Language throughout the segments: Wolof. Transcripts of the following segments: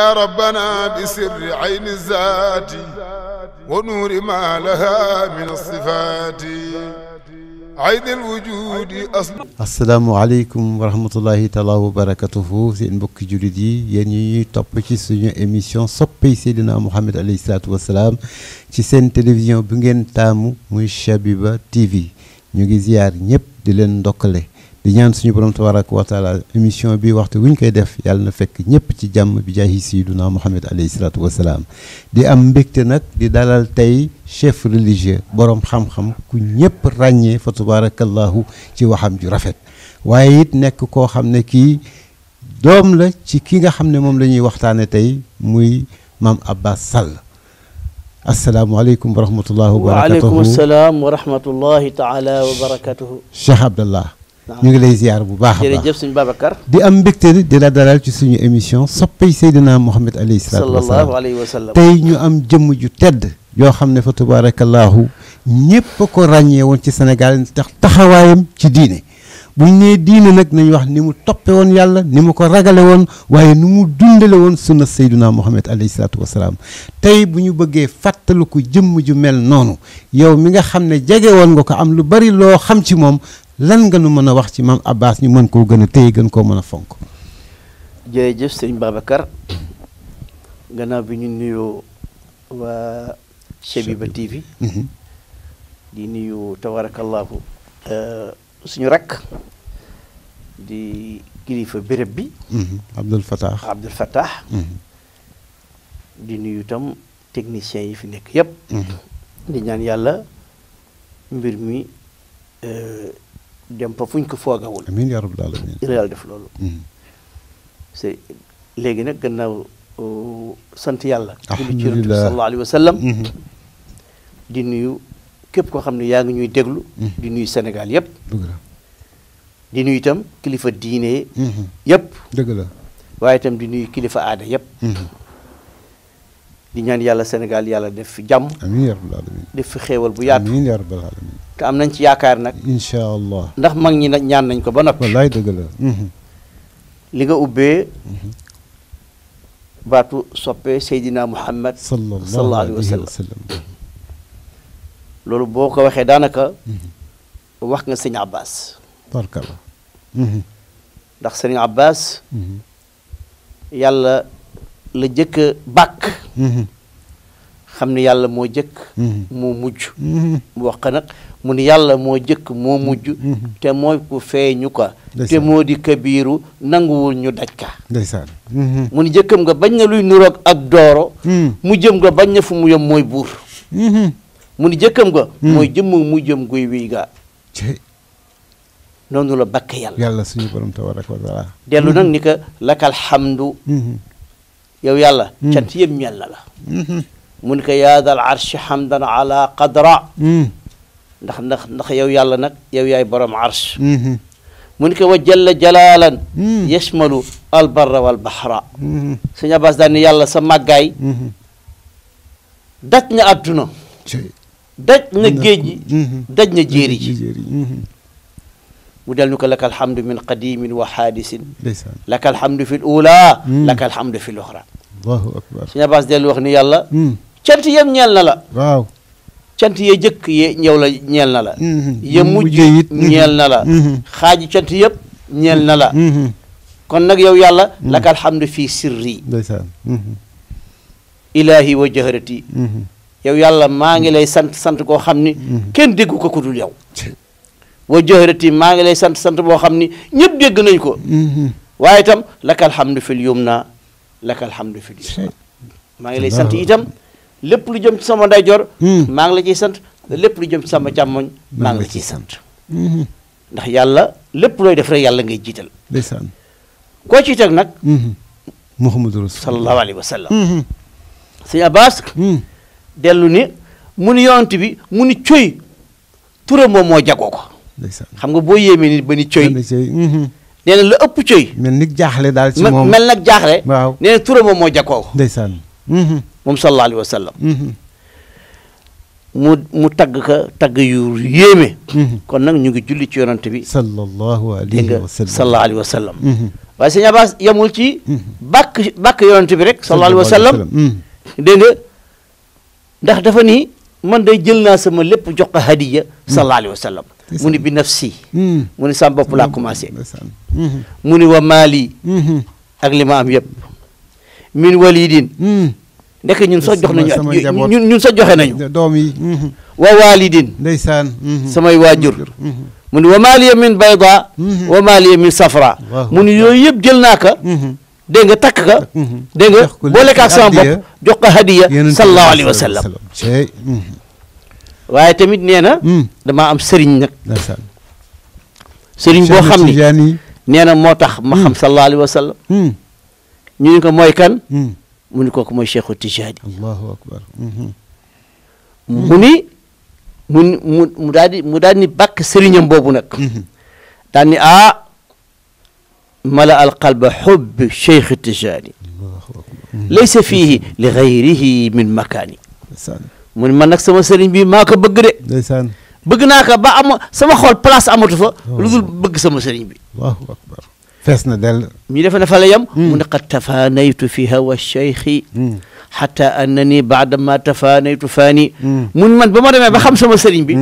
يا ربنا بسر عين الذات ونور ما لها من الصفات عيد الوجود أصل. asalaamaaleykum wa rahmatullahi taala wa barakatuhu seen mbokki jullit yi yéen ñuy topp ci suñu émission soppey Seydina Mouhamed alayhi salaatu wasalaam ci seen télévision bi ngeen taamu muy Chabiba TV ñu ngi ziyaar ñëpp di leen ndokkale di ñaan suñu borom tabaraka wa taala émission bi waxtu wuñ koy def yàlla na fekk ñëpp ci jàmm bi jaahi Seydina Mouhamed alayhi salaatu wasalaam di am mbégte nag di dalal tey chef religieux borom xam-xam ku ñëpp ràññee fa tabarakallahu ci waxam ju rafet waaye it nekk koo xam ne kii doom la ci ki nga xam ne moom la ñuy waxtaane tey muy maam Abbas Sall asalaamualeykum wa rahmatullahi wa barakatuhu. waaleykum salaam wa rahmatullahi taala wa barakatuhu. Cheikh Abdallah ñu ngi lay ziar bu baax a baax jërëjëf suñu Babacar di am mbégte di la dalal ci suñu émission soppey Seydina Mouhamed alayhi salaatu wa sallallahu alayhi wa sallam tey ñu am jëmm ju tedd yoo xam ne fa tabarakallahu ñëpp a ko ràññee woon ci Sénégal tax taxawaayam ci diine buñ nee diine nag nañu wax ni mu toppe woon yàlla ni mu ko ragale woon waaye ni mu dundale woon sunna Seydina Mouhamed alayhi salaatu wasalaam tey bu ñu bëggee fàttaliku jëmm ju mel noonu yow mi nga xam ne jege woon nga ko am lu bari loo xam ci moom lan nga nu mën a wax ci maam Abbas ñu mën koo gën a téye gën koo mën a fonk. jërëjëf sëñ Babacar gannaaw bi ñu nuyoo waa Chabiba TV di nuyu tabarakallahu suñu rakk di kilifa béréb bi Abdul Fattah di nuyu itam techniciens yi fi nekk yépp di ñaan yàlla mbir mi dem fa fuñ ko foogawul amiin yaa rabbal aalamiin yàlla def loolu c'est léegi nag gannaaw sant yàlla julli ci Yonent bi sallallahu alayhi wa sallam di nuyu képp koo xam ne yaa ngi ñuy déglu di nuyu Sénégal yëpp di nuyu itam kilifa diine yëpp dëgg la waaye itam di nuyu kilifa aada yëpp di ñaan yàlla Sénégal yàlla def fi jàmm amiin yaa rabbal aalamiin def fi xéewal bu yaatu amiin yaa rabbal aalamiin te am nañ ci yaakaar nag incha allah ndax mag ñi nag ñaan nañ ko ba noppi wallaay dëgg la li nga ubbee baatu soppee Seydina Muhammad sallallahu alayhi wa sallam loolu boo ko waxee daanaka wax nga sëñ Abbas barkala ndax sëñ Abbas yàlla la jëkk a bàkk xam ne yàlla moo jëkk moo mujj mu wax nag mu ni yàlla moo jëkk moo mujj te mooy ku feeñu ko te moo di kabiiru nanguwul ñu daj ka ndeysaan mu ni jëkkam nga bañ na luy nuroog ak dooro mu jëm nga bañ na fu mu yem mooy buur mu ni jëkkam nga mooy jëmm mu jëm guy wiy gaa noonu la bakk yàlla suñu borom tabaraka wa taala dellu nag ni ko lakal hamdu yow yàlla cant yëpp ñeel na la mu ni ko yaadal arshi hamdan ala qadra ndax yow yàlla nag yow yaay borom arsh mu ni ko wa jalla jalaalan yashmalu albarra wal bahra sëñ Abbas daal ni yàlla sa màggaay daj na àdduna daj na géej gi daj na jéeri ji mu del ñu ko laka alhamdu min qadimin wa haadisin laka alhamdu fi l ula laka alhamdu fi l oxra allahu akbar sëñ Abbas dellu wax ni yàlla cant yem ñeel na la waaw cant yee jëkk ye ñëw la ñeel na la ye mujj ñeel na la xaaji cant yëpp ñeel na la kon nag yow yàlla laka alhamdu fi sirri ilahi wa jahrati yow yàlla maa ngi lay sant koo xam ni kenn déggu ko ku dul yow wa jahrati maa ngi lay sant boo xam ni ñëpp dégg nañ ko waaye itam laka alhamdu fil yumna laka alhamdu fil yusra maa ngi lay sant itam lépp lu jëm ci sama ndeyjoor maa ngi la ciy sant lépp lu jëm ci sama càmmoñ maa ngi la ciy sant ndax yàlla lépp looy def rek yàlla ngay jiital ndeysaan koo ci teg nag Muhammadu Rasul sallallahu alayhi wa sallam sëñ Abbas dellu ni mu ni yonent bi mu ni coy turam moom moo jagoo ko xam nga boo yéemee nit ba ni coy nee na la ëpp coy mel ni jaaxle daal ci moom mel nag jaaxle waaw nee na turam moom moo jagoo ko ndeysaan moom sallallahu alayhi wa sallam mu tagg ka tagg yu yéeme kon nag ñu ngi julli ci yonent bi sallallahu alayhi wa sallam waaye sëñ Abbas yemul ci bàkk yonent bi rek sallallahu alayhi wa sallam dégg nga ndax dafa nii man day jël naa sama lépp jox ko hadiya sallallahu alayhi wa sallam mu ni bi nafsi mu ni sama bopp laa commencé mu ni wa maali ak li ma am yëpp min walidin ndek ñun sax jox nañu ñun sax joxe nañu doom yi wa walidin ndeysaan samay waajur mu ni wa maaliya min bayda wa maaliya min safra mu ni yooyu yëpp jël naa ka dégg nga takk ka dégg nga boole ka ak sama bopp jox ko hadiya sallallahu alayhi wa sallam waaye tamit nee na damaa am sëriñ nag sëriñ boo xam ni nee na moo tax ma xam sallallahu alayhi wa sallam ñu ni ko mooy kan mu ni kooku mooy Cheikhu Tijaani allahu akbar mu ni mu daal ni bàkk sëriñam boobu nag daal ni mala al qalba xubb Cheikh Tijaani laysa fiihi li gayrihi min makaani mu ni man nag sama sëriñ bi maa ko bëgg de ndeysaan bëgg naa ko ba am sama xol place amatu fa lu dul bëgg sama sëriñ bi allahu akbar fees na dell mi defe na fa la yem mu ne qad tafaanaytu fi hawa cheikhi xata annani baada ma tafaanaytu faani mun man ba ma demee ba xam sama sëriñ bi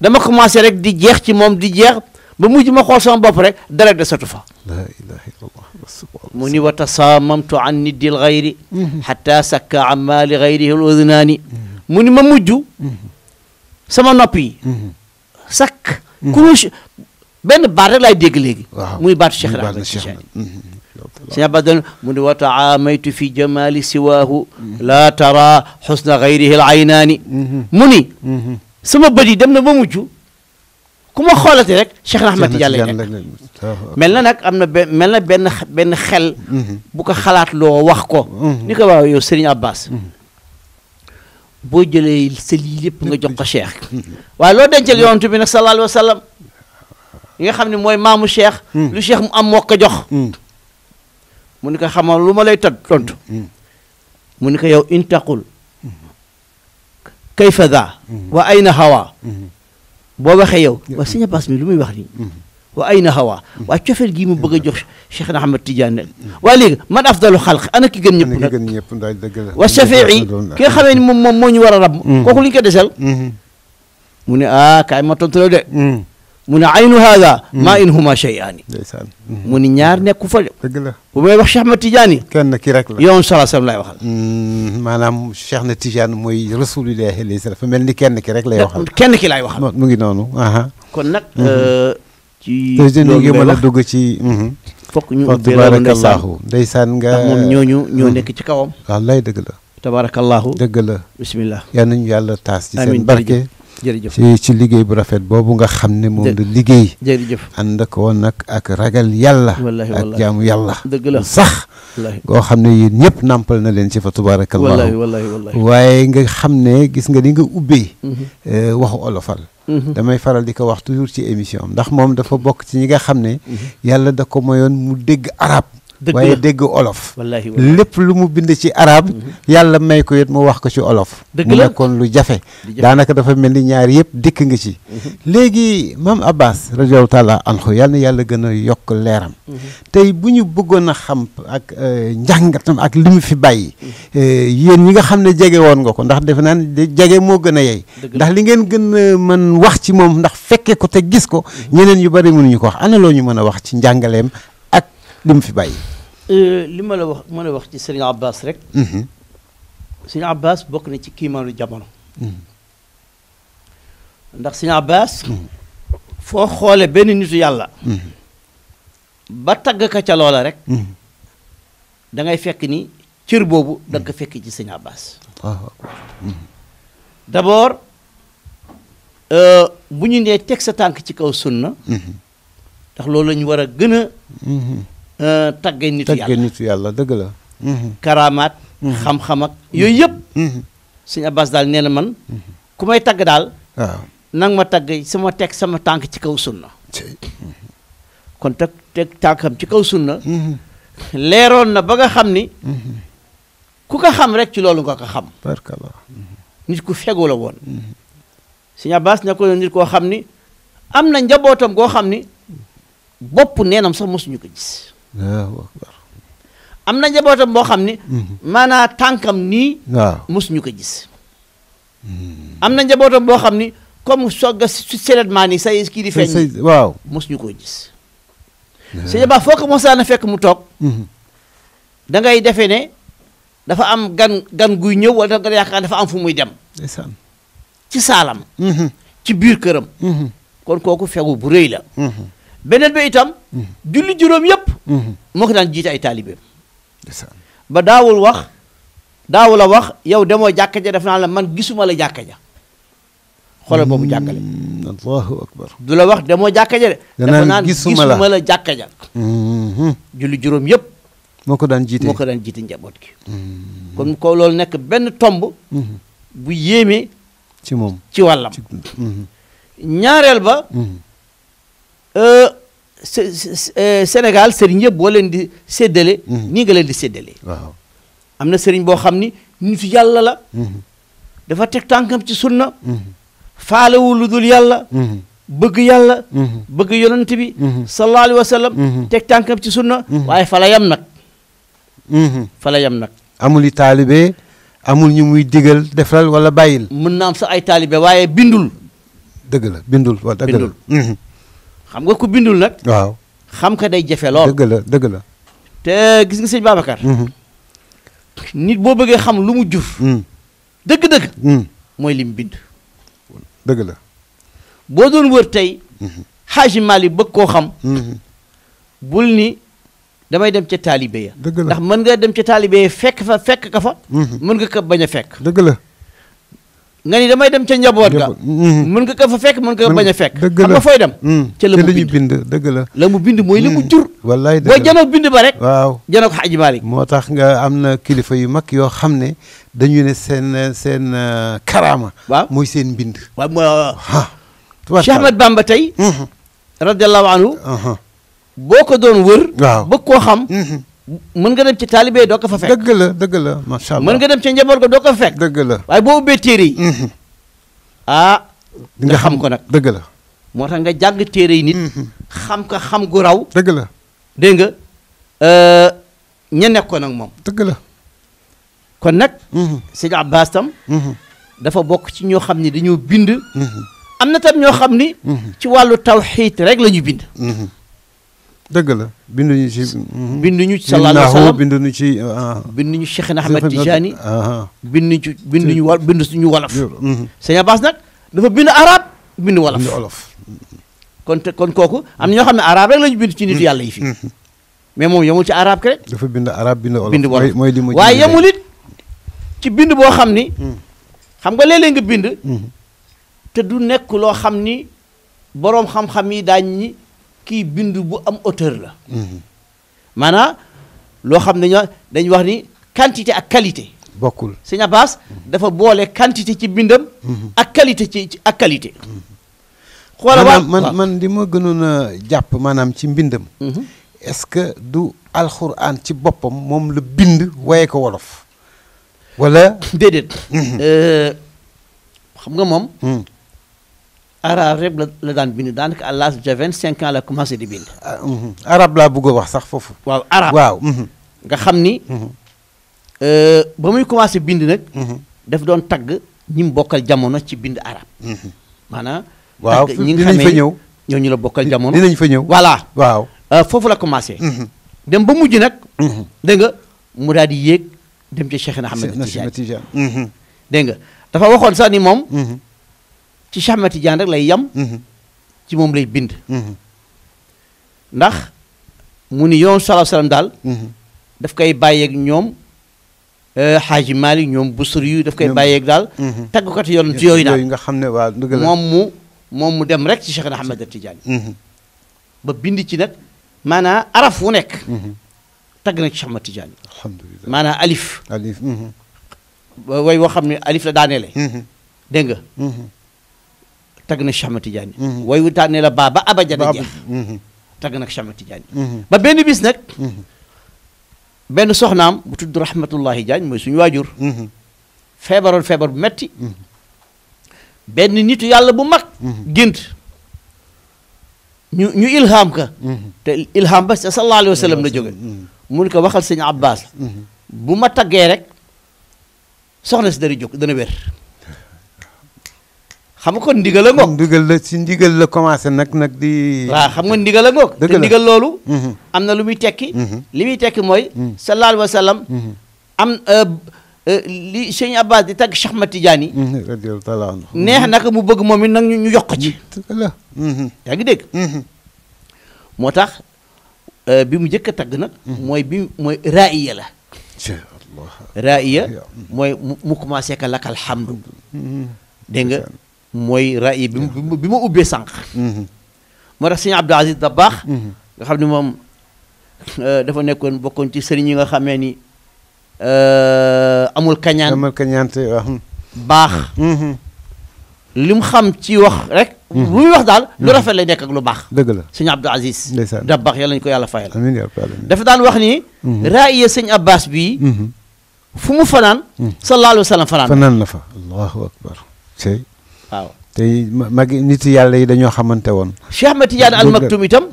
dama commencé rek di jeex ci moom di jeex ba mujj ma xool sama bopp rek dara desatu fa la ilaha illallah mu ni wa tasaamamtu an niddi l gayri xata sakka amma li gayrihi l udnaani mu ni ma mujj sama nopp yi sakk kuruus benn baat rek laay dégg léegi muy baatu Cheikh Ahmed Tidiane sëñ Abbas dan mu ni wa taamaytu fi jamali siwaahu laa tara xusna gayrihi l aynaani mu ni sama bët yi dem na ba mujj ku ma xoolate rek Cheikh Ahmed Tidiane lay nekk mel na nag am na mel na benn xel bu ko xalaat loo wax ko ni ko waaw yow Serigne Abbas boo jëlee sa lii lépp nga jox ko Cheikh waaye loo dencal yonent bi nag sallallahu alayhi wa sallam yi nga xam ne mooy maamu Cheikh lu Cheikh mu am moo ko jox mu ni ko xamal lu ma lay tontu mu ni ko yow intaqul kayfa daa wa ayna hawa boo waxee yow waa sëñ Abbas mi lu muy wax nii wa ayna hawa waa cofeel gii mu bëgg a jox Cheikh Ahmed Tidiane waa léegi man afdalu xalq ana ki gën ñëpp nag wa shafii ki nga xamee ni moom moo ñu war a rab kooku lu ñu ko desel mu ne kaay ma tontu la de mu ne aynu hada maa in huma shay'aani mu ni ñaar nekku fa de dëgg la bu may wax Cheikh Ahmed Tidiane kenn ki rek la yow sallallahu alayhi wa sallam laay waxal maanaam Cheikh na Tidiane mooy rasulillahi alayhi salaam dafa mel ni kenn ki rek lay waxal kenn ki laay waxal mu ngi noonu kon nag ci loolu ngi mën a dugg ci fokk ñu ubbi loolu ndeysaan nga ndax moom ñoo nekk ci kawam wallaay dëgg la tabarakallahu dëgg la bismillah yal nañu yàlla taas ci seen barke jërëjëf ci liggéey bu rafet boobu nga xam ne moom la liggéey jërëjëf ànd ko nag ak ragal yàlla ak jaamu yàlla dëgg la sax goo xam ne yéen ñëpp nàmpal na leen ci fa tabarakallahu wallahi waaye nga xam ne gis nga ni nga ubbee waxu olofal damay faral di ko wax toujours ci émission ndax moom dafa bokk ci ñi nga xam ne yàlla da ko mayoon mu dégg arab waaye dégg olof lépp lu mu bind ci arab yàlla may ko it mu wax ko ci olof mu nekkoon lu jafe daanaka dafa mel ni ñaar yëpp dikk nga ci léegi maam Abbas radiyallahu taala anhu yal na yàlla gën a yokk leeram tey bu ñu bëggoon a xam ak njàngatam ak li mu fi bàyyi yéen ñi nga xam ne jege woon nga ko ndax defe naa ne jege moo gën a yey ndax li ngeen gën a mën wax ci moom ndax fekke ko te gis ko ñeneen yu bari mënuñu ko wax ana loo ñu mën a wax ci njàngaleem li mu fi bàyyi li ma la wax mën a wax ci Serigne Abbas rek Serigne Abbas bokk na ci kiimaanu jamono ndax Serigne Abbas foo xoole benn nitu yàlla ba tagg ka ca loola rek da ngay fekk ni cër boobu da nga ko fekk ci Serigne Abbas d'abord bu ñu nee teg sa tànk ci kaw sunna ndax loolu la ñu war a gën a tagge nitu yàlla dëgg la karamaat xam-xam ak yooyu yëpp Serigne Abbas daal nee na man ku may tagg daal waaw nang ma tagg sama teg sama tànk ci kaw sunna kon teg tànkam ci kaw sunna leeroon na ba nga xam ni ku ko xam rek ci loolu nga ko xam barkallah nit ku fegu la woon Serigne Abbas ne ko nit koo xam ni am na njabootam goo xam ni bopp neenam sax mosuñu ko gis Allahu akbar. am na njabootam boo xam ni maanaa tànkam nii waaw mosuñu ko gis am na njabootam boo xam ni comme sogga su seletment ni say kii di feeñ waaw mosuñu koy gis sëñ Ba foo ko mosaan a fekk mu toog da ngay defee ne dafa am gan guy ñëw wala nga yaakaar dafa am fu muy dem ndeysaan ci saalam ci biir këram kon kooku fegu bu rëy la beneen ba itam julli juróom yëpp moo ko daan jiite ay taalibeem ndeysaan ba daawul a wax yow demoo jàkka ja def naa la man gisuma la jàkka ja xoolal boobu jàkkale allahu akbar. du la wax demoo jàkka ja de dafa naan gisuma la jàkka ja julli juróom yëpp moo ko daan jiite njaboot gi kon ko loolu nekk benn tomb bu yéeme ci moom ci wàllam ñaareel ba Sénégal sëriñ yëpp boo leen di séddale nii nga leen di séddale waaw am na sëriñ boo xam ni nitu yàlla la dafa teg tànkam ci sunna faalewul lu dul yàlla bëgg yàlla bëgg yonent bi sallallahu alayhi wa sallam teg tànkam ci sunna waaye fa la yam nag amul i taalibe amul ñu muy digal defal wala bàyyil mën na am sax ay taalibe waaye bindul dëgg la bindul wa dëgg la xam nga ku bindul nag waaw xam ka day jafe lool dëgg la te gis nga sëñ Babacar nit boo bëggee xam lu mu jur dëgg-dëgg mooy lim bind dëgg la boo doon wër tey Xaaji Maalik bëgg koo xam bul ni damay dem ca taalibe ya dëgg la ndax mën nga dem ca taalibe ya fekk ka fa mën nga ko bañ a fekk dëgg la nga ni damay dem ca njaboot ga mën nga ko fa fekk mën nga ko bañ a fekk xam nga fooy dem ca la mu bind dëgg la la mu bind mooy li mu jur wallaay dëgg boo janoog bind ba rek waaw janoog Xaaji Maalik moo tax nga am na kilifa yu mag yoo xam ne dañu ne seen karaama waaw mooy seen mbind waaw Cheikh Ahmad Bamba tey radiallahu anhu boo ko doon wër waaw bëgg koo xam mën nga dem ci taalibe doo ko fa fekk dëgg la macha allah mën nga dem ci njaboot ga doo ko fa fekk dëgg la waaye boo ubbee téere yi di nga xam ko nag dëgg la moo tax nga jàng téere yi nit xam ka xam gu raw dëgg la dégg nga ña nekkoon ak moom dëgg la kon nag sëñ Abbas tam dafa bokk ci ñoo xam ni dañoo bind am na tam ñoo xam ni ci wàllu tawxiid rek la ñu bind dëgg la binduñu ci binduñu ci sallallahu alayhi wa sallam binduñu ci binduñu Cheikh Ahmed Tijani bindu suñu wolof sëñ Abbas nag dafa bind arab bind wolof kon kooku am na ñoo xam ne arab rek la ñu bind ci nitu yàlla yi fi mais moom yemul ci arab rek dafa bind arab bind wolof mooy li mu waaye yemul it ci bind boo xam ni xam nga léeg-léeg nga bind te du nekk loo xam ni boroom xam-xam yi daañ ñi kii bind bu am auteur la maanaam loo xam ne dañuy wax ni quantité ak qualité bokkul sëñ Abbas dafa boole quantité ci bindam ak qualité ci ak qualité xoola man li ma gënoon a jàpp maanaam ci mbindam est-ce que du alxuraan ci boppam moom la bind waye ko wolof wala déedéet xam nga moom arabe rek la daan bind daanaka à l'âge de 25 ans la commencé di bind arabe laa bëgg a wax sax foofu waaw arabe waaw nga xam ni ba muy commencé bind nag daf doon tagg ñi mu bokkal jamono ci bind arabe maanaam waaw ñi nga dinañ fa xamee ñëw ñooñu la bokkal jamono dinañ fa ñëw voilà waaw foofu la commencé dem ba mujj nag dégg nga mu daal di yéeg dem ci Cheikh Ahmed Tidiane dégg nga dafa waxoon sax ni moom ci Cheikh Ahmed Tidiane rek lay yam ci moom lay bind ndax mu ni yoon sallallahu alayhi wasallam daal daf koy bàyyeeg ñoom Xaaji Maalik ñoom Busiri yu daf koy bàyyeeg daal tàggkat yoon ci yooyu daal nga xam ne waaw dëgg la moom mu dem rek ci Cheikh Ahmed Tidiane ba bind ci nag maanaam araf wu nekk tagg na ci Cheikh Ahmed Tidiane alhamdulilah maanaam alif alif way woo xam ne alif la daaneele dégg nga tagg na Cheikh Ahmed Tidiane way wu daaneele ba abajada jeex tagg na Cheikh Ahmed Tidiane ba benn bis nag benn soxnaam bu tudd Rahmatullahi Diagne mooy suñu waajur feebaroon feebar bu metti benn nitu yàlla bu mag gént ñu ilham ka te ilham ba sallallahu alayhi wa sallam la jóge mun ko waxal sëñ Abbas bu ma taggee rek soxna si dana jóg dana wér xam nga kon ndigal la ngoog ndigal la ci ndigal la commencé nag di waaw xam nga ndigal la ngoog te ndigal loolu am na lu muy tekki li muy tekki mooy sallallahu alayhi wa sallam am li sëñ Abbas di tagg Cheikh Ahmad Tidiane radiyallahu taala anhu neex naka mu bëgg moom it nag ñu yokk ci yaa ngi dégg moo tax bi mu njëkk a tagg nag mooy raaya la raaya mooy mu commencé ka lakal hamdu dégg nga mooy raaya bi ma ubbee sànq moo tax sëñ Abdou Aziz Dabakh nga xam ne moom dafa nekkoon bokkoon ci sëriñ yi nga xamee ni amul kañaan te baax li mu xam ci wax rek lu muy wax daal lu rafet lay nekk ak lu baax dëgg la sëñ Abdou Aziz ndeysaan Dabakh yàlla ñu ko yàlla fayal amiin yaa rabbal aalamiin dafa daan wax ni raaya sëñ Abbas bii fu mu fanaan sallallahu alayhi wa sallam fanaan na fa allahu akbar tey waaw tey mag nit yàlla yi dañoo xamante woon Cheikh Ahmad Tidiane Al Maktoum itam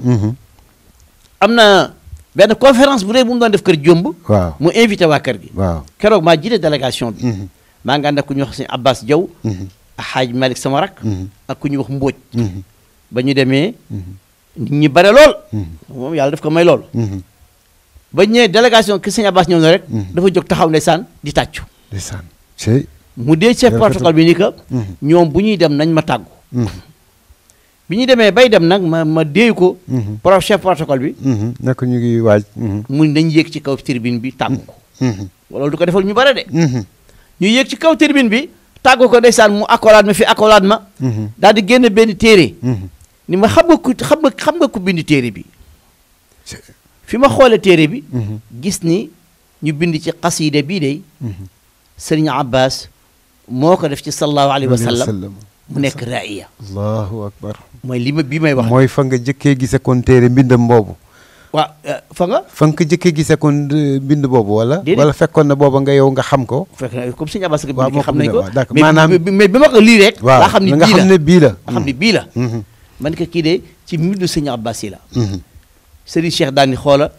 am na benn conférence bu rëy bu mu doon def kër Jomb waaw mu invité waa kër gi waaw keroog maa jiite délégation bi maa ngi ànd ak ku ñuy wax sëñ Abbas Diaw ak Xaaj Malick sama rak ak ku ñuy wax Mbóoj ba ñu demee nit ñi bare lool moom yàlla daf ko may lool ba ñëwee délégation ki sëñ Abbas ñëw na rek dafa jóg taxaw ndeysaan di tàccu ndeysaan tey mu dee chef protocole bi ni que ñoom bu ñuy dem nañ ma tàggu bi ñu demee bay dem nag ma déeyu ko chef protocole bi nekk ñu ngi waaj mu nañ yéeg ci kaw tribune bi tàggu ko loolu du ko defal ñu bare de ñu yéeg ci kaw tribune bi tàggu ko ndeysaan mu accolade ma fi accolade ma daal di génn benn téere ni ma xam nga ku bind téere bi fi ma xoolee téere bi gis ni ñu bind ci xasiide bii de sëriñ Abbas moo ko def ci sallallahu alayhi wa sallam mu nekk raaya allahu akbar mooy li ma bii may wax mooy fa nga jëkkee gise kon téere mbindam boobu waaw fa nga ko jëkkee gise kon mbind boobu wala fekkoon na booba nga yow nga xam ko fekk na comme sëñ Abbas nga bind xam nañ ko d'accord maanaam mais bi ma ko lii rek laa xam nga xam ne bii la nga xam ne bii la man ko kii de ci mbindu sëñ Abbas yi la sëriñ Cheikh daal ni xoola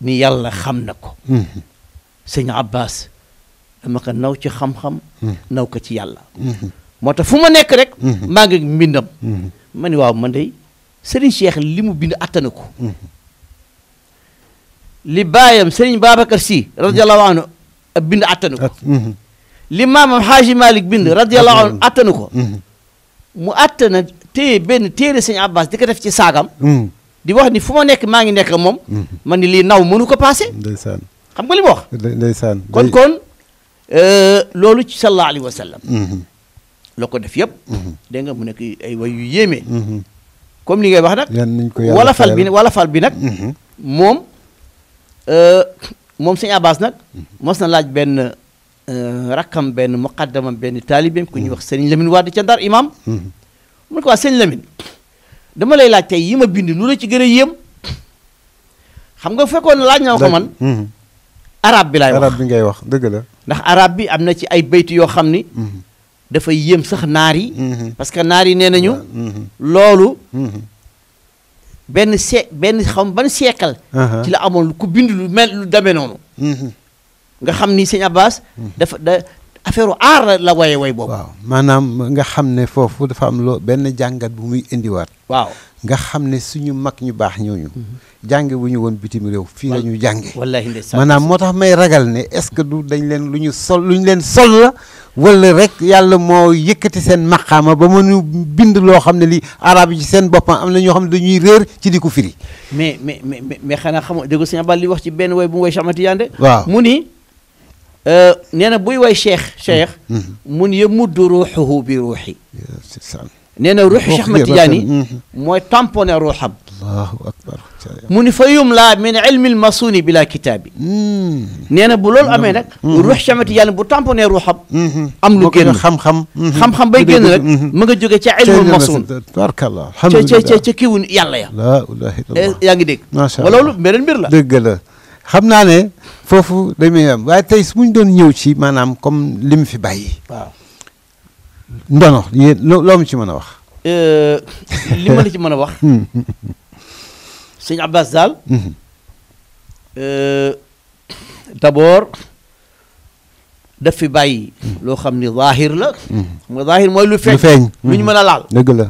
ni yàlla xam na ko sëñ Abbas dama ko naw ci xam-xam naw ko ci yàlla moo tax fu ma nekk rek maa ngi mbindam ma ni waaw man de sëriñ Cheikh li mu bind attana ko li baayam sëriñ Babacar Sy radiyallahu anhu bind attana ko li maamam Haaji Malick bind radiyallahu anhu attana ko mu attana téye benn téere sëñ Abbas di ko def ci saagam di wax ni fu ma nekk maa ngi nekk moom man ni lii naw mënu ko passé ndeysaan xam nga li ma wax ndeysaan kon loolu ci sallallahu alayhi wa sallam la ko def yëpp dégg nga mu nekk ay way yu yéeme comme li ngay wax nag wolofal bi nag moom sëñ Abbas nag mos na laaj benn rakkam benn muqaddamam benn taalibeem ku ñuy wax sëriñ Lamine Wade ca Ndar imam mu ne ko waa sëñ Lamine dama lay laaj tey yi ma bind lu la ci gën a yéem xam nga fekkoon laaj na ko man arab bi laay wax arab bi ngay wax dëgg la ndax arab bi am na ci ay baytu yoo xam ni dafay yéem sax naar yi parce que naar yi nee nañu loolu benn xam ban siècle ci la amoon ku bind lu mel lu demee noonu nga xam ni sëñ Abbas dafa affaire aar la waye way boobu waaw maanaam nga xam ne foofu dafa am loo benn jàngat bu muy indiwaat waaw nga xam ne suñu mag ñu baax ñooñu jànge wu ñu woon bitim réew fii la ñu jànge wallaahi ndeysaan maanaam moo tax may ragal ne est-ce que du dañ leen lu ñu leen sol la wala rek yàlla moo yëkkati seen maqaama ba mënu bind loo xam ne li arab yi ci seen boppam am na ñoo xam ne dañuy réer ci di ko firi mais xanaa xamoo dégg sëñ Abbas li wax ci benn way bu mu way Cheikh Ahmad Tidiane waaw mu ni nee na buy way cheikh mun yamuddu ruuxuhu bi ruuxi nee na ruuxu Cheikh Ahmad Tidiane mooy tamponné ruuxam allahu akbar mu ni fa yumla min ilmi lmasuni bila kitaabi nee na bu loolu amee nag ruux Cheikh Ahmad Tidiane bu tamponné ruuxam am lu génn xam-xam bay génn rek ma nga jóge ca ilmul masun tabarkallah ca kiwu yàlla ya la ilaha illallah yaa ngi dégg macha allah loolu beneen mbir la dëgg la xam naa ne foofu dañuy am waaye tey su muñ doon ñëw ci maanaam comme li mu fi bàyyi waaw ndono yéen loo mu ci mën a wax li ma la ci mën a wax sëñ Abbas daal d'abord daf fi bàyyi loo xam ni zaahir la mooy zaahir mooy lu feeñ lu ñu mën a laal dëgg la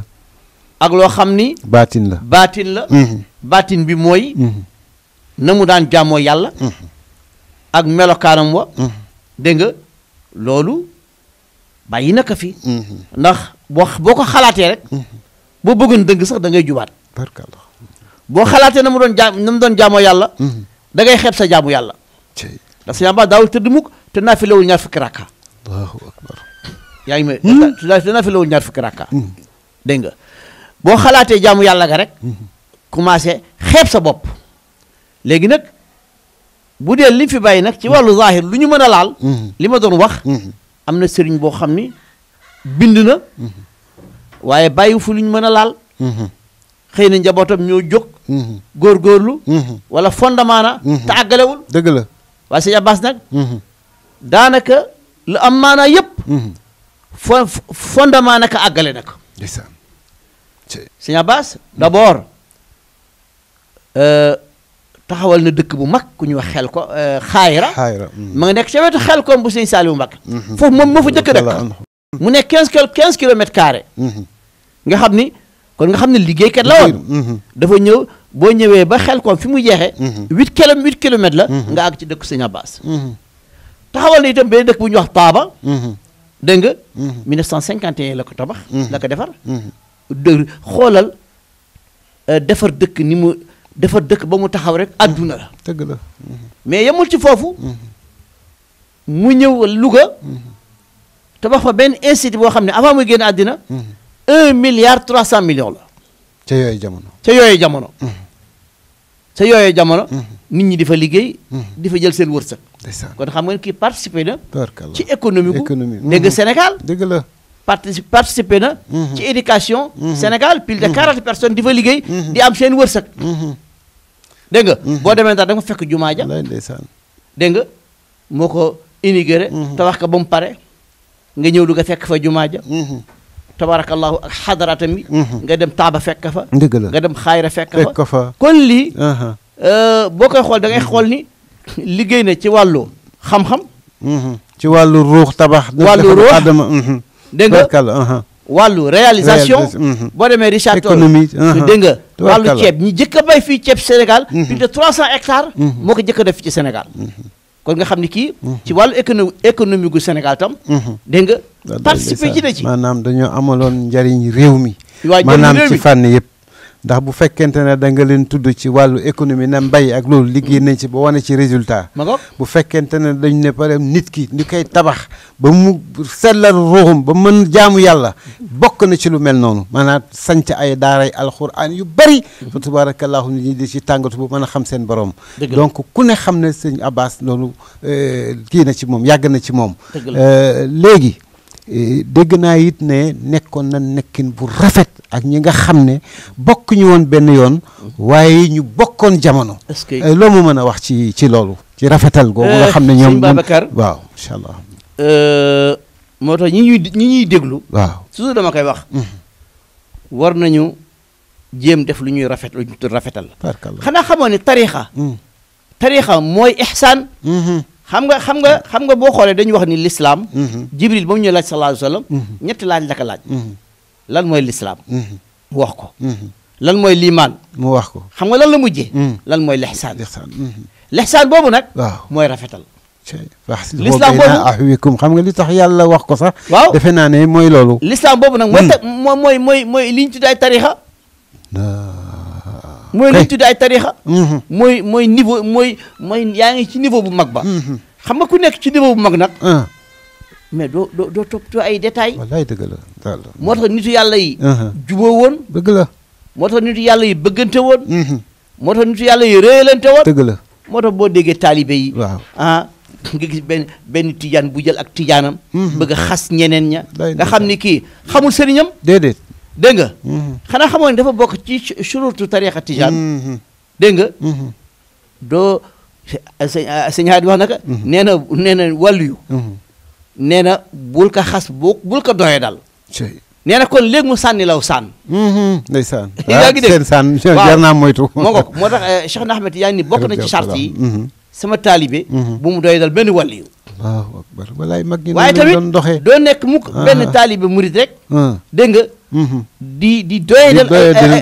ak loo xam ni baatin la baatin bi mooy na mu daan jaamoo yàlla ak melokaanam wa dégg nga loolu bàyyi na ko fi ndax boo ko xalaatee rek boo bëggoon dëgg sax da ngay jubaat barkallah boo xalaatee na mu doon jaamoo yàlla da ngay xeeb sa jaamu yàlla ndax sa yàmba daawul tëdd mukk te naa fi lawul ñaar fukki rakka allahu akbar yaa ngi may te naa fi lawul ñaar fukki rakka dégg nga boo xalaatee jaamu yàlla ga rek commencé xeeb sa bopp léegi nag bu dee li fi bàyyi nag ci wàllu zahir lu ñu mën a laal li ma doon wax am na sëriñ boo xam ni bind na waaye bàyyi fu lu ñu mën a laal xëy na njabootam ñoo jóg góorgóorlu wala fondement na te àggalewul dëgg la waaye sëñ Abbas nag daanaka lu am maanaa yëpp fondement naka àggale na ko sëñ Abbas d'abord taxawal na dëkk bu mag ku ñuy wax xel ko xaayira ma nga nekk ca wetu xel koom bu sëñ Saliou Mbacké foofu moom moo fa jëkk dëkk mu nekk 15 kilomètres carrés nga xam ni kon nga xam ne liggéeykat la woon dafa ñëw boo ñëwee ba xel koom fi mu jeexee 8 kilomètres la nga àgg ci dëkk sëñ Abbas taxawal na itam benn dëkk bu ñuy wax Taaba dégg nga 1951 la ko tabax la ko defar xoolal defar dëkk ni mu defar dëkk ba mu taxaw rek adduna la dëgg la mais yemul ci foofu mu ñëw Louga tabax fa benn institut boo xam ne avant muy génn àddina 1,3 milliard la ca yooyu jamono nit ñi di fa liggéey di fa jël seen wërsëg kon xam nga kii participé na ci économie gu dégg nga Sénégal dëgg la participé na ci éducation Sénégal plus de 40 personnes di fa liggéey di am seen wërsëg dégg nga boo demee ndax da nga fekk jumaa ja dégg nga moo ko inauguré tabax ko ba mu pare nga ñëw du nga fekk fa jumaa ja tabarakallahu ak xadaratam bi nga dem Taaba fekk fa nga dem Xaayra fekk fa kon lii boo koy xool da ngay xool ni liggéey na ci wàllu xam-xam ci wàllu ruux tabax wàllu ruux adama dégg nga wàllu réalisation boo demee Richard Toll dégg nga wàllu ceeb ñi jëkk a bay fii ceeb Sénégal plus de 300 hectares moo ko jëkk a def fii ci Sénégal kon nga xam ni kii ci wàllu économie gu Sénégal tam dégg nga participer ci na ci maanaam dañoo amaloon njariñ réew mi maanaam ci fànn yëpp ndax bu fekkente ne da nga leen tudd ci wàllu économie na mbay ak loolu liggéey nañ ci ba wane ci résultat bu fekkente ne dañ ne par exemple nit ki ni koy tabax ba mu sellal ruuxum ba mën jaamu yàlla bokk na ci lu mel noonu maanaam sanc ay daaray alxuraan yu bari fa tabarakallahu nit ñi di ci tàngatu bu mën a xam seen borom donc ku ne xam ne sëñ Abbas loolu kii na ci moom yàgg na ci moom léegi dégg naa it ne nekkoon na nekkin bu rafet ak ñi nga xam ne bokk ñu woon benn yoon waaye ñu bokkoon jamono loo mu mën a wax ci loolu ci rafetal googu nga xam ne ñoom Babacar waaw incha allah moo tax ñi ñuy déglu waaw toujours dama koy wax war nañu jéem def lu ñuy rafetal xanaa xamoo ne tarixa mooy ihsaan xam nga boo xoolee dañuy wax ni l'islam jibril ba mu ñëw laaj sallallahu alayhi wa sallam ñetti laaj la ko laaj lan mooy l'islam mu wax ko lan mooy liimaan mu wax ko xam nga lan la mujjee lan mooy lihsaan lihsaan boobu nag waaw mooy rafetal l'islam boobu ahwikum xam nga li tax yàlla wax ko sax waaw defe naa ne mooy loolu l'islam boobu nag mooy li ñu tuddee ay tarixa mooy li ñu tuddee ay tarixa mooy niveau mooy yaa ngi ci niveau bu mag ba xam nga ku nekk ci niveau bu mag nag mais doo toppatoo ay détails wallaay dëgg la moo tax nitu yàlla yi juboo woon dëgg la moo tax nitu yàlla yi bëggante woon moo tax nitu yàlla yi réyalante woon dëgg la moo tax boo déggee taalibe yi waaw nga gis benn tijaan bu jël ak tijaanam bëgg a xas ñeneen ña nga xam ni kii xamul sëriñam déedéet dégg nga xanaa xamoon ne dafa bokk ci shurutu tariqa tijaan dégg nga doo sëñ Haadi wax naka nee na wàllu yu nee na bul ko xas bul ko doyee dal nee na kon léegi mu sànni law sànn. ndeysaan. yaa ngi dégg seen sànn jar naa moytu. moo tax Cheikh Ahmed yaa ni bokk na ci charte yi. sama taalibe. bu mu doy dal benn wàll yu. waaw akbar walaay mag ñi waaye tamit doon doxee. doo nekk mukk benn taalibe murid rek. dégg nga. di doyadal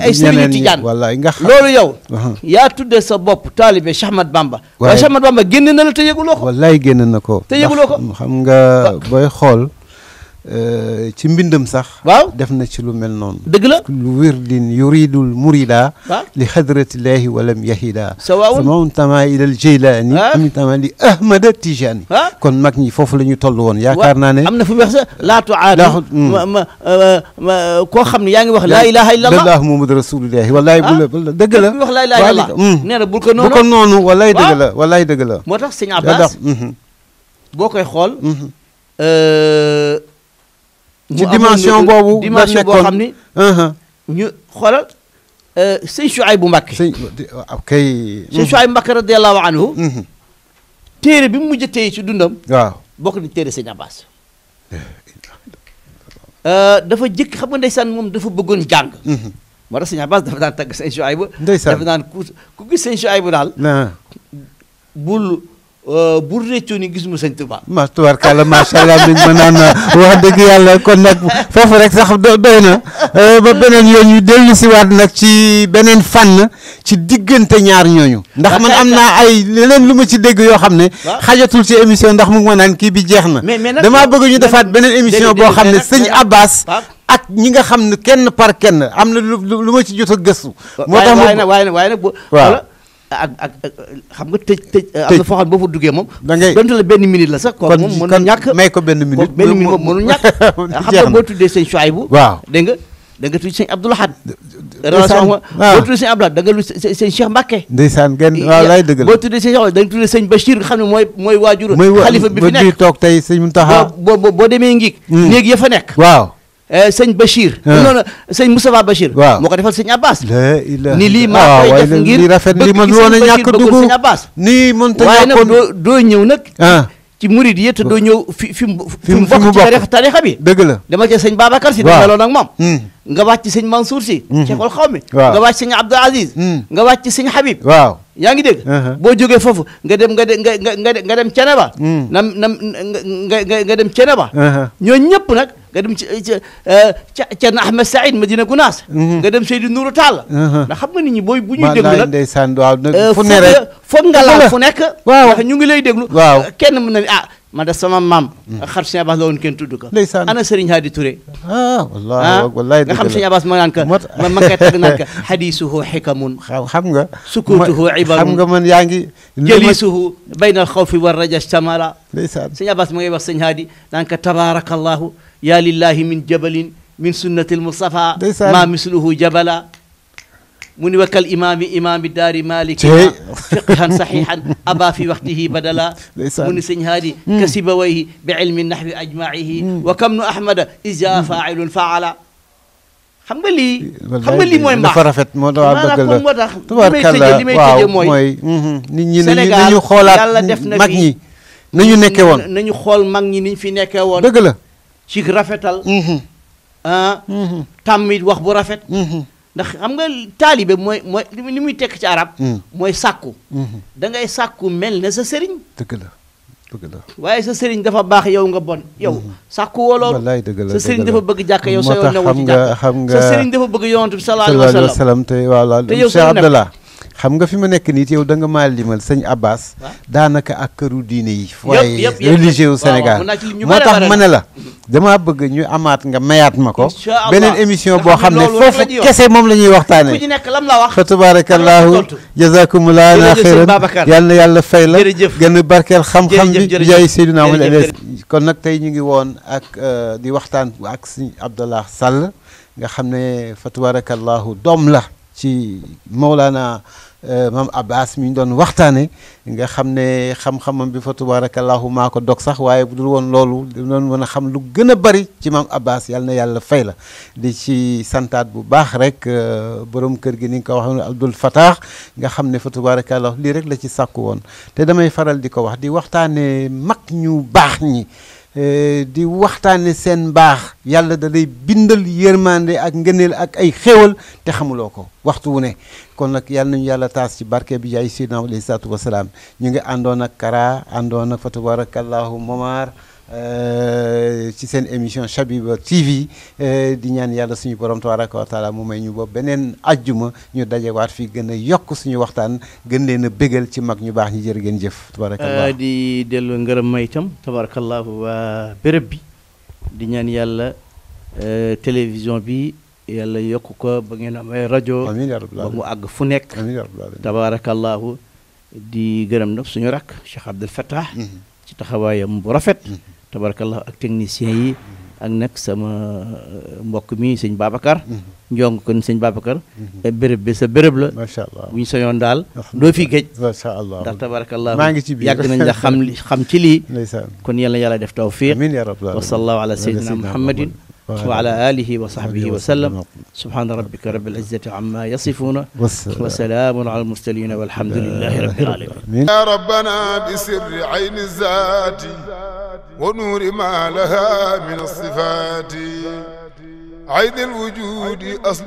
ay sëriñu tijaan. wallaay nga xam loolu yow. yaa tudde sa bopp taalibe Cheikh Ahmad Bamba. waaye Cheikh Ahmad Bamba génn na la te yëguloo ko. wallaay génn na ko. te yëguloo ko xam nga booy xool. ci mbindam sax. waaw def na ci lu mel noonu. dëgg la lu wirdin yuridul murida. waaw li xadratillahi walam yahida. sawaawun sama tama ilal jeylaani. am tama li ahmada tijaani. kon mag ñi foofu la ñu toll woon. yaakaar naa ne am na fu mu wax sax laatu aadu. koo xam ne yaa ngi wax laa ilaha illallah. laa muhammadu rasulillahi. wallaay bu la dëgg la. wax laa ilaha illallah. nee na bul ko noonu. bu ko noonu wallaay dëgg la wallaay dëgg la. moo tax sëñ Abbas. boo koy xool. ci dimension boobu dimension boo xam ni. ñu xoolal sëñ Chouaïbou Mbacké. sëñ Chouaïbou Mbacké radiyallahu anhu. téere bi mu mujj téye ci dundam. waaw bokk ni téere sëñ Abbas. dafa jëkk xam nga ndeysaan moom dafa bëggoon jàng. moo tax sëñ Abbas dafa daan tagg sëñ Chouaïbou. ndeysaan dafa daan ku gis sëñ Chouaïbou daal. bul réccoo ni gisuma sëñ Tuubaa. tubaarkàlla macha allah dañ ma naan wax dëgg yàlla kon nag foofu rek sax doy na ba beneen yoon ñu dellu si waat nag ci beneen fànn ci diggante ñaar ñooñu. ndax man am naa ay leneen lu ma ci dégg yoo xam ne. xajatul ci émission ndax mu ngi ma naan kii bi jeex na. damaa bëgg ñu defaat beneen émission boo xam ne sëñ Abbas. ak ñi nga xam ne kenn par kenn am na lu ma ci jot a gëstu. moo tax waaye nag waaw. ak xam nga tëj am na foo xam ne boo fa duggee moom. da ngay donte la benn minute la sax. kon moom mënul ñàkk may ko benn minute. benn minute moom mënul ñàkk. xam nga boo tuddee sëñ Chouaïbou. waaw dégg nga tudd sëñ Abdoul Ahad. relation boo tuddee sëñ Abdoul Ahad da nga lu sëñ Cheikh Mbacké. ndeysaan genn waaw lay dëgg la. boo tuddee sëñ Cheikh da nga tuddee sëñ Bachir nga xam ne mooy waajur. xalifa bi fi nekk toog tey sëñ Mountakha. boo demee Ngig. néeg ya fa nekk. waaw. sëñ Bachir. noonu sëñ Moustapha Bachir. waaw moo ko defal sëñ Abbas. la ilaha ni lii maa koy def ngir rafet li man woon a ñàkk dugg sëñ Abbas. nii mënta waaye nag ñàkkoon doo ñëw nag. ci murid yi te doo ñëw fi mu bokk ci tarixa bi. dëgg la dama ci sëñ Babacar si. waaw meloon ak moom. nga wàcc ci sëñ Mansour si. Cheikhul Xawmi. waaw nga wàcc ci sëñ Abdou Aziz. nga wàcc ci sëñ Habib. waaw yaa ngi dégg. boo jógee foofu nga dem Ceneba. nga dem Ceneba. ñooñu ñëpp nag nga dem ci Cerno Ahmed Saïd Madina Gounass. nga dem Seydou Nourou Tall. ndax xam nga nit ñi bu ñuy déglu nag. ndeysaan waaw fu ne rek foog nga laal fu nekk. waaw ndax ñu ngi lay déglu. waaw kenn mën na ni man de sama maam. xar sëñ Abbas la woon kenn tudd ko. ndeysaan ana Serigne Hadi Touré. wallahi nga xam sëñ Abbas ma naan ka ma koy tagg naan ka hadisuhu xikamun. xam nga. sukutuhu ibarun xam nga man yaa ngi. jalisuhu bayna alxawfi wa raja stamala. ndeysaan sëñ Abbas ma ngay wax sëñ Hadi naan ka tabarakallahu ya lillahi min jabalin min sunnati almustafa ma misluhu jabala mu ni wakal imaami daari malikina fiqhan saxihan aba fi waxtihi badala mu ni sëñ Haadi ka sibawayhi bi ilmi nahwi ajmaihi wa kam nu ahmada ija failun faala xam nga lii mooy mbaax dafa rafet moo tax bëgg la moo tax tubaarkàlla li may tëjee mooy nit ñi nañu xoolaat mag ñi nañu nekke woon nañu xool mag ñi niñ fi nekkee woon dëgg la ci rafetal tàmmit wax bu rafet ndax xam nga taalibe mooy li muy tekk ci arab mooy sàkku da ngay sàkku mel ne sa sëriñ dëgg la waaye sa sëriñ dafa baax yow nga bon yow sàkku woo loolu wallaay dëgg la sa sëriñ dafa bëgg jàkk yow sa yoon newul ci jàkk xam nga sa sëriñ dafa bëgg yonent bi sallallahu alayhi wa sallam te voilà Cheikh Abdallah xam nga fi ma nekk nii yow da nga maa limal sëñ Abbas daanaka ak këru diine yi waaye religieux wu Sénégal moo tax ma ne la damaa bëgg ñu amaat nga mayaat ma ko beneen émission boo xam ne foofu kese moom la ñuy waxtaane ku ci nekk lam la wax fa tabarakallahu jazakumullahu xayran yal na yàlla fay la gën a barkeel xam-xam bi jaay Seydina Muhammad kon nag tey ñu ngi woon ak di waxtaan ak sëñ Abdallah Sall nga xam ne fa tabarakallahu doom la ci Mawlana Mam Abbas mi ñu doon waxtaane nga xam ne xam-xamam bi fa tabarakallahu maa ko dog sax waaye bu dul woon loolu doon mën a xam lu gën a bari ci Mam Abbas yal na yàlla fay la di ci santaat bu baax rek borom kër gi ni nga ko waxee Abdul Fattah nga xam ne fa tabarakallahu lii rek la ci sàkku woon te damay faral di ko wax di waxtaane mag ñu baax ñi di waxtaane seen mbaax yàlla da lay bindal yërmande ak ngëneel ak ay xéewal te xamuloo ko waxtu wu ne kon nag yàlla nañu yàlla taas ci barke bi jaay Seydina alayhi salaatu wasalaam ñu ngi àndoon ak Kara àndoon ak fa tabarakallahu Momar ci seen émission Chabiba TV di ñaan yàlla suñu borom tabaraka wa taala mu may ñu ba beneen ajjuma ñu dajewaat fii gën a yokk suñu waxtaan gën leen a bégal ci mag ñu baax ñi jërë ngeen jëf tabarakallah di dellu ngërëm may itam tabarakallahu waa béréb bi di ñaan yàlla télévision bi yàlla yokk ko ba ngeen am ay rajo amiin yaa rabbal ba mu àgg fu nekk amiin yaa rabbal tabarakallahu di gërëm nag suñu rakk Cheikh Abdel Fattah ci taxawaayam bu rafet tabarakallah ak technicien yi ak nag sama mbokk mi sëñ Babacar njong kon sëñ Babacar béréb bi sa béréb la macha allah bu ñu sañoon daal doo fi géej macha allah ndax tabarakallah maa ngi ci biir yàgg nañ la xam ci lii ndeysaan kon yàlla def tawfiq amiin yaa rabbal wa sallallahu ala sayyidina muhammadin wa ala alihi wa sahbihi wa sallam subhana rabbika rabbil izzati amma yasifuna wa salamun ala al mursalin walhamdulillahi rabbil alamin ya rabbana bi sirri ayni zati ونور ما لها من الصفات عيد الوجود أصل